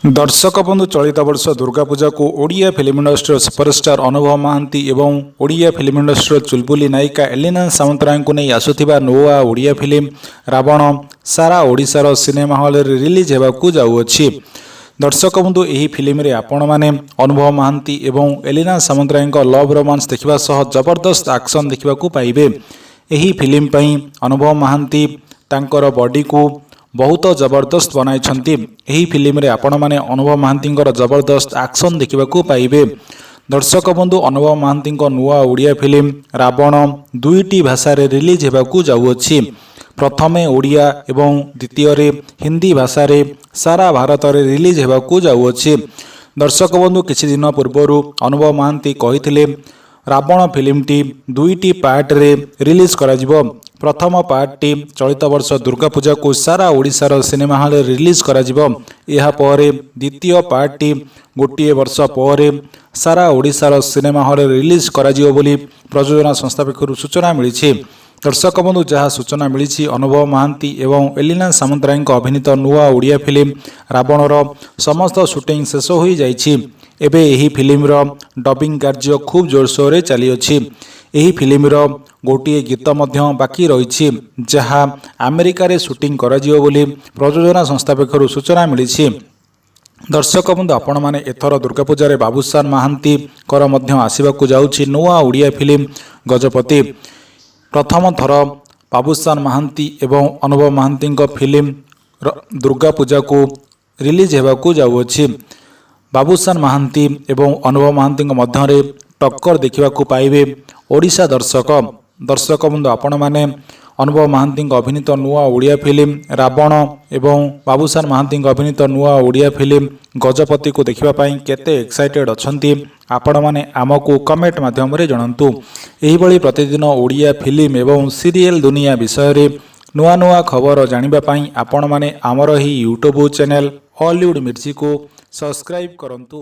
ଦର୍ଶକ ବନ୍ଧୁ, ଚଳିତ ବର୍ଷ ଦୁର୍ଗା ପୂଜାକୁ ଓଡ଼ିଆ ଫିଲ୍ମ ଇଣ୍ଡଷ୍ଟ୍ରିର ସୁପରଷ୍ଟାର ଅନୁଭବ ମହାନ୍ତି ଏବଂ ଓଡ଼ିଆ ଫିଲ୍ମ ଇଣ୍ଡଷ୍ଟ୍ରିର ଚୁଲବୁଲି ନାୟିକା ଏଲିନା ସାମନ୍ତରାୟଙ୍କୁ ନେଇ ଆସୁଥିବା ନୂଆ ଓଡ଼ିଆ ଫିଲ୍ମ ରାବଣ ସାରା ଓଡ଼ିଶାର ସିନେମା ହଲରେ ରିଲିଜ୍ ହେବାକୁ ଯାଉଅଛି। ଦର୍ଶକ ବନ୍ଧୁ, ଏହି ଫିଲ୍ମରେ ଆପଣମାନେ ଅନୁଭବ ମହାନ୍ତି ଏବଂ ଏଲିନା ସାମନ୍ତରାୟଙ୍କ ଲଭ୍ ରୋମାନ୍ସ ଦେଖିବା ସହ ଜବରଦସ୍ତ ଆକ୍ସନ୍ ଦେଖିବାକୁ ପାଇବେ। ଏହି ଫିଲ୍ମ ପାଇଁ ଅନୁଭବ ମହାନ୍ତି ତାଙ୍କର ବଡିକୁ ବହୁତ ଜବରଦସ୍ତ ବନାଇଛନ୍ତି। ଏହି ଫିଲ୍ମରେ ଆପଣମାନେ ଅନୁଭବ ମହାନ୍ତିଙ୍କର ଜବରଦସ୍ତ ଆକ୍ସନ୍ ଦେଖିବାକୁ ପାଇବେ। ଦର୍ଶକ ବନ୍ଧୁ, ଅନୁଭବ ମହାନ୍ତିଙ୍କ ନୂଆ ଓଡ଼ିଆ ଫିଲ୍ମ ରାବଣ ଦୁଇଟି ଭାଷାରେ ରିଲିଜ୍ ହେବାକୁ ଯାଉଅଛି। ପ୍ରଥମେ ଓଡ଼ିଆ ଏବଂ ଦ୍ୱିତୀୟରେ ହିନ୍ଦୀ ଭାଷାରେ ସାରା ଭାରତରେ ରିଲିଜ୍ ହେବାକୁ ଯାଉଅଛି। ଦର୍ଶକ ବନ୍ଧୁ, କିଛି ଦିନ ପୂର୍ବରୁ ଅନୁଭବ ମହାନ୍ତି କହିଥିଲେ, ରାବଣ ଫିଲ୍ମଟି ଦୁଇଟି ପାର୍ଟରେ ରିଲିଜ୍ କରାଯିବ। ପ୍ରଥମ ପାର୍ଟଟି ଚଳିତ ବର୍ଷ ଦୁର୍ଗା ପୂଜାକୁ ସାରା ଓଡ଼ିଶାର ସିନେମା ହଲରେ ରିଲିଜ୍ କରାଯିବ। ଏହାପରେ ଦ୍ୱିତୀୟ ପାର୍ଟଟି ଗୋଟିଏ ବର୍ଷ ପରେ ସାରା ଓଡ଼ିଶାର ସିନେମା ହଲରେ ରିଲିଜ୍ କରାଯିବ ବୋଲି ପ୍ରଯୋଜନା ସଂସ୍ଥା ପକ୍ଷରୁ ସୂଚନା ମିଳିଛି। ଦର୍ଶକ ବନ୍ଧୁ, ଯାହା ସୂଚନା ମିଳିଛି, ଅନୁଭବ ମହାନ୍ତି ଏବଂ ଏଲିନା ସାମନ୍ତରାୟଙ୍କ ଅଭିନୀତ ନୂଆ ଓଡ଼ିଆ ଫିଲ୍ମ ରାବଣର ସମସ୍ତ ସୁଟିଂ ଶେଷ ହୋଇଯାଇଛି। ଏବେ ଏହି ଫିଲ୍ମର ଡବିଂ କାର୍ଯ୍ୟ ଖୁବ୍ ଜୋରସୋରରେ ଚାଲିଅଛି। ଏହି ଫିଲ୍ମର ଗୋଟିଏ ଗୀତ ମଧ୍ୟ ବାକି ରହିଛି, ଯାହା ଆମେରିକାରେ ସୁଟିଂ କରାଯିବ ବୋଲି ପ୍ରଯୋଜନା ସଂସ୍ଥା ପକ୍ଷରୁ ସୂଚନା ମିଳିଛି। ଦର୍ଶକ ବନ୍ଧୁ, ଆପଣମାନେ ଏଥର ଦୁର୍ଗାପୂଜାରେ ବାବୁସାନ ମହାନ୍ତିଙ୍କର ମଧ୍ୟ ଆସିବାକୁ ଯାଉଛି ନୂଆ ଓଡ଼ିଆ ଫିଲ୍ମ ଗଜପତି। ପ୍ରଥମ ଥର ବାବୁସାନ ମହାନ୍ତି ଏବଂ ଅନୁଭବ ମହାନ୍ତିଙ୍କ ଫିଲ୍ମ ଦୁର୍ଗା ପୂଜାକୁ ରିଲିଜ୍ ହେବାକୁ ଯାଉଅଛି। ବାବୁସାନ ମହାନ୍ତି ଏବଂ ଅନୁଭବ ମହାନ୍ତିଙ୍କ ମଧ୍ୟରେ ଟକ୍କର ଦେଖିବାକୁ ପାଇବେ ଓଡ଼ିଶା ଦର୍ଶକ। ଦର୍ଶକ ବନ୍ଧୁ, ଆପଣମାନେ ଅନୁଭବ ମହାନ୍ତିଙ୍କ ଅଭିନୀତ ନୂଆ ଓଡ଼ିଆ ଫିଲ୍ମ ରାବଣ ଏବଂ ବାବୁସାନ ମହାନ୍ତିଙ୍କ ଅଭିନୀତ ନୂଆ ଓଡ଼ିଆ ଫିଲ୍ମ ଗଜପତିକୁ ଦେଖିବା ପାଇଁ କେତେ ଏକ୍ସାଇଟେଡ୍ ଅଛନ୍ତି, ଆପଣମାନେ ଆମକୁ କମେଣ୍ଟ ମାଧ୍ୟମରେ ଜଣାନ୍ତୁ। ଏହିଭଳି ପ୍ରତିଦିନ ଓଡ଼ିଆ ଫିଲ୍ମ ଏବଂ ସିରିଏଲ ଦୁନିଆ ବିଷୟରେ ନୂଆ ନୂଆ ଖବର ଜାଣିବା ପାଇଁ ଆପଣମାନେ ଆମର ଏହି ୟୁଟ୍ୟୁବ୍ ଚ୍ୟାନେଲ୍ ଅଲିଉଡ଼ ମିର୍ଚିକୁ ସବସ୍କ୍ରାଇବ୍ କରନ୍ତୁ।